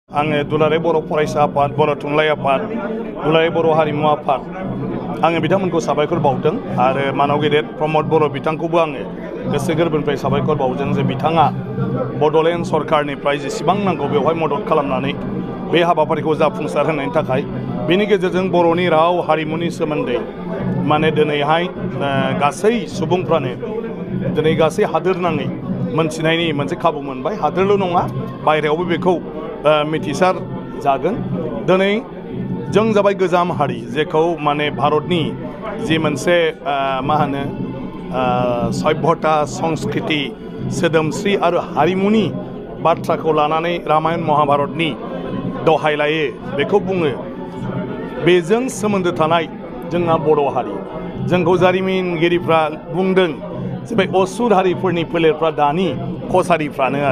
आङो दुलाराय बर' फरायसा आफाद, बर' थुनलाइ आफाद, दुलाराय बर' हारिमु आफाद आङो बिथांमोनखौ साबायखर बावदों आरो मानाव गेदेर प्रमद बर' बिथांखौबो आङो गोसो गोरबोनिफ्राय साबायखर बावदों जे बिथाङा बड'लेण्ड सरकारनिफ्राय जेसेबां नांगौ बेवहाय मदद खालामनानै बे हाबाफारिखौ जाफुंसार होनायनि थाखाय बेनि गेजेरजों बर'नि राव हारिमुनि सोमोन्दै माने दिनैहाय गासै सुबुंफ्रानो दिनै गासै हादोर नाङै मोनथिनायनि मोनसे खाबु मोनबाय। हादोरल' नङा बायहेरायावबो बेखौ मिथिसार जागोन। दिनै जों जाबाय गोजाम हारि जेखौ माने भारतनि जि मोनसे मा होनो सभ्यता संस्कृति सोदोमस्रि आरो हारिमुनि बाथ्राखौ लानानै रामायण महाभारतनि दहाय लायो बेखौ बुङो। बेजों सोमोन्दो थानाय जोंहा बर' हारि जोंखौ जारिमिनगिरिफ्रा बुंदों जे बे असुर हारिफोरनि फोलेरफ्रा दानि कसारिफ्रानो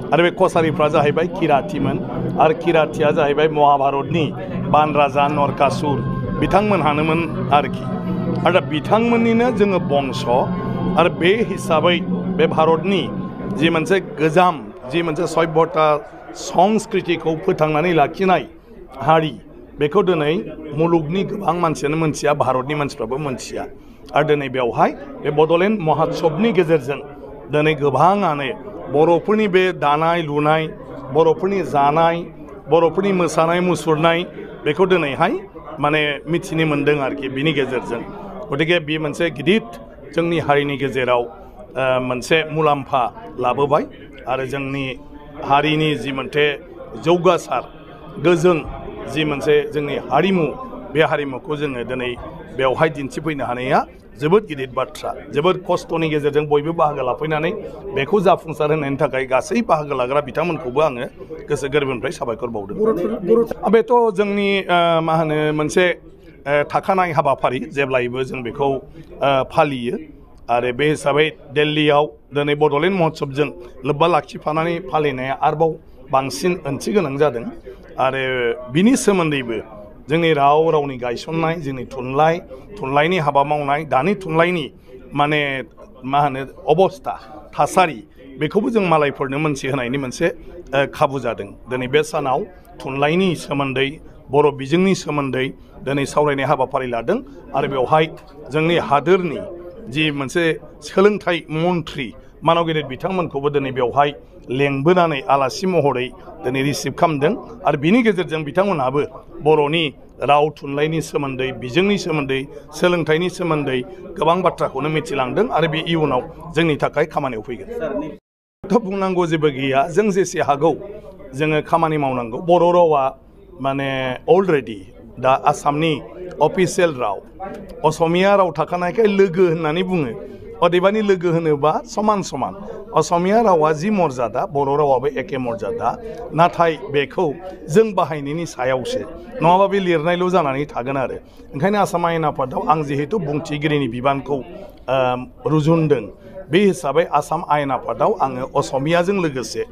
आरो बे कसारिफ्रा जाहैबाय किरातिमोन आरो किरातिया जाहैबाय महाभारतनि बान राजा नरकासुर बिथांमोनहानोमोन आरोखि। आरो बिथांमोननिनो जोङो बंश आरो बे हिसाबै बे भारतनि जि मोनसे गोजाम जि मोनसे सभ्यता संस्कृतिखौ फोथांनानै लाखिनाय हारि बेखौ दिनै मुलुगनि गोबां मानसियानो मोनथिया, भारतनि मानसिफ्राबो मोनथिया। आरो दिनै बेवहाय बे बड'लेण्ड महोत्सबनि गेजेरजों दिनै गोबाङानो बर'फोरनि बे दानाय लुनाय, बर'फोरनि जानाय, बर'फोरनि मोसानाय मुसुरनाय बेखौ दिनैहाय माने मिथिनो मोन्दों आरोखि बिनि गेजेरजों। गतिके बे मोनसे गिदिर जोंनि हारिनि गेजेराव मोनसे मुलाम्फा लाबोबाय आरो जोंनि हारिनि जि मोनसे जौगासार गोजों जि मोनसे जोंनि हारिमु बे हारिमुखौ जोङो दिनै बेवहाय दिन्थिफैनो हानाया जोबोद गिदिर बाथ्रा। जोबोद खस्थ'नि गेजेरजों बयबो बाहागो लाफैनानै बेखौ जाफुंसार होनायनि थाखाय गासै बाहागो लाग्रा बिथांमोनखौबो आङो गोसो गोरबोनिफ्राय साबायखर बावदों। बेथ' जोंनि मा होनो मोनसे थाखानाय हाबाफारि जेब्लायबो जों बेखौ फालियो आरो बे हिसाबै दिल्लीयाव दिनै बड'लेण्ड महोत्सबजों लोब्बा लाखिफानानै फालिनाया आरोबाव बांसिन ओंथि गोनां जादों। आरो बिनि सोमोन्दैबो जोंनि रावनि गायसननाय, जोंनि थुनलाइनि हाबा मावनाय, दानि थुनलाइनि माने मा होनो अबस्था थासारि बेखौबो जों मालायफोरनो मोनथिहोनायनि मोनसे खाबु जादों। दिनै बे सानाव थुनलाइनि सोमोन्दै, बर' बिजोंनि सोमोन्दै दिनै सावरायनाय हाबाफारि लादों आरो बेवहाय जोंनि हादोरनि जि मोनसे सोलोंथाइ मन्थ्रि मानाव गेदेर बिथांमोनखौबो दिनै बेवहाय लेंबोनानै आलासि महरै दिनै रिसिभ खालामदों आरो बिनि गेजेरजों बिथांमोनहाबो बर'नि राव थुनलाइनि सोमोन्दै, बिजोंनि सोमोन्दै, सोलोंथाइनि सोमोन्दै गोबां बाथ्राखौनो मिथिलांदों आरो बे इयुनाव जोंनि थाखाय खामानियाव फैगोन। बुंनांगौ जेबो गैया, जों जेसे हागौ जोङो खामानि मावनांगौ। बर' रावा माने अलरेडि दा आसामनि अफिसियेल राव, असमिया राव थाखानायखाय लोगो होननानै बुङो। अदेबानि लोगो होनोबा समान समान असमिया रावा जि मर्यादा बर' रावाबो एखे मर्यादा, नाथाय बेखौ जों बाहायनायनि सायावसो, नङाबा बे लिरनायल' जानानै थागोन आरो। ओंखायनो आसाम आयेन आफादाव आं जिहेतु बुंथिगिरिनि बिबानखौ रुजुनदों बे हिसाबै आसाम आयेन आफादाव आङो असमियाजों लोगोसे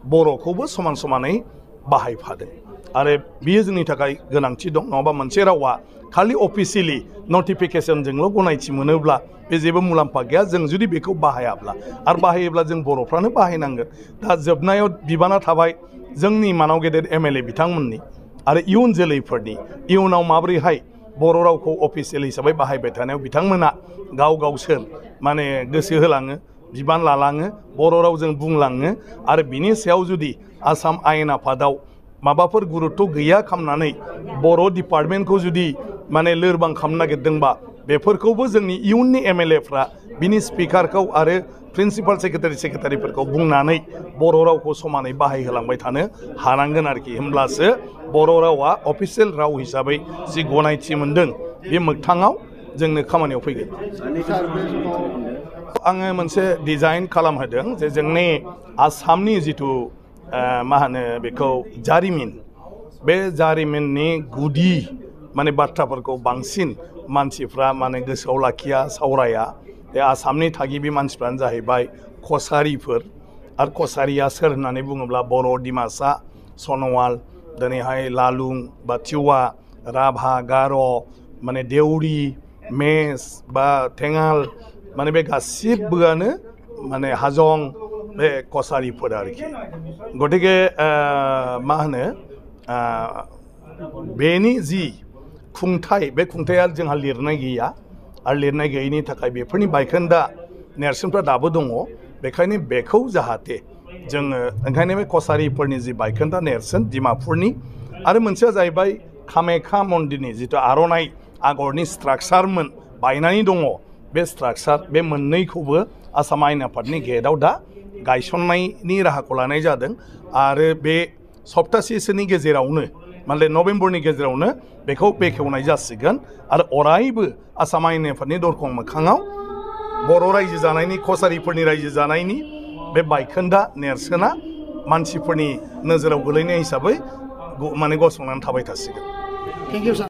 बर'खौबो समान समानै बाहायफादों आरो बियो जोंनि थाखाय गोनांथि दं। नङाबा मोनसे रावा खालि अफिसियेलि नटिफिकेसनजोंल' गनायथि मोनोब्ला बे जेबो मुलाम्फा गैया जों जुदि बेखौ बाहायाब्ला। आरो बाहायोब्ला जों बर'फ्रानो बाहायनांगोन। दा जोबनायाव बिबाना थाबाय जोंनि मानाव गेदेर MLA बिथांमोननि आरो इयुन जोलैफोरनि, इयुनाव माबोरैहाय बर' रावखौ अफिसियेल हिसाबै बाहायबाय थानायाव बिथांमोना गावसोर माने गोसो होलाङो, बिबान लालाङो, बर' रावजों बुंलाङो आरो बिनि सायाव जुदि आसाम आयेन आफादाव माबाफोर गुरुत्व गैया खालामनानै बर' डिपार्टमेन्टखौ जुदि माने लोरबां खालामनो नागिरदोंबा बेफोरखौबो जोंनि इयुननि MLAफ्रा बिनि स्पिकारखौ आरो प्रिन्सिपाल सेक्रेटारिफोरखौ बुंनानै बर' रावखौ समानै बाहायहोलांबाय थानो हानांगोन आरोखि। होमब्लासो बर' रावा अफिसियेल राव हिसाबै जि गनायथि मोनदों बे मोगथाङाव जोंनो खामानियाव फैगोन। आङो मोनसे डिजाइन खालामहोदों जे जोंनि आसामनि जिथु मा होनो बेखौ जारिमिन, बे जारिमिननि गुदि माने बाथ्राफोरखौ बांसिन मानसिफ्रा माने गोसोआव लाखिया, सावराया। बे आसामनि थागिबि मानसिफ्रानो जाहैबाय कसारिफोर आरो कसारिया सोर होननानै बुङोब्ला बर', डिमासा, सन'वाल, दिनैहाय लालुं बा टिवा, राभा, गार' माने देउरि, मेस बा थेङाल माने बे गासिबोआनो माने हाजं बे कसारिफोर आरोखि गतिके मा होनो बेनि जि खुंथाय बे खुंथाया जोंहा लिरनाय गैया आरो लिरनाय गैयैनि थाखाय बेफोरनि बायखोन्दा नेरसोनफ्रा दाबो दङ बेखायनो बेखौ जाहाथे जोङो ओंखायनो बे कसारिफोरनि जि बायखोन्दा नेरसोन डिमापुरनि आरो मोनसेया जाहैबाय कामाख्या मन्दिरनि जिथु आर'नाइ आगरनि स्ट्राक्चारमोन बायनानै दङ बे स्ट्राक्चार बे मोननैखौबो आसाम आयेन आफादनि गेटआव दा गायसननायनि राहाखौ लानाय जादों आरो बे सप्तासेसोनि गेजेरावनो माने नभेम्बरनि गेजेरावनो बेखौ बेखेवनाय जासिगोन आरो अरायबो आसाम आयेन आफादनि दरखं मोखाङाव बर' रायजो जानायनि कसारिफोरनि रायजो जानायनि बे बायखोन्दा नेरसोना मानसिफोरनि नोजोराव गोलैनाय हिसाबै माने गसंनानै थाबाय थासिगोन। Thank you sir.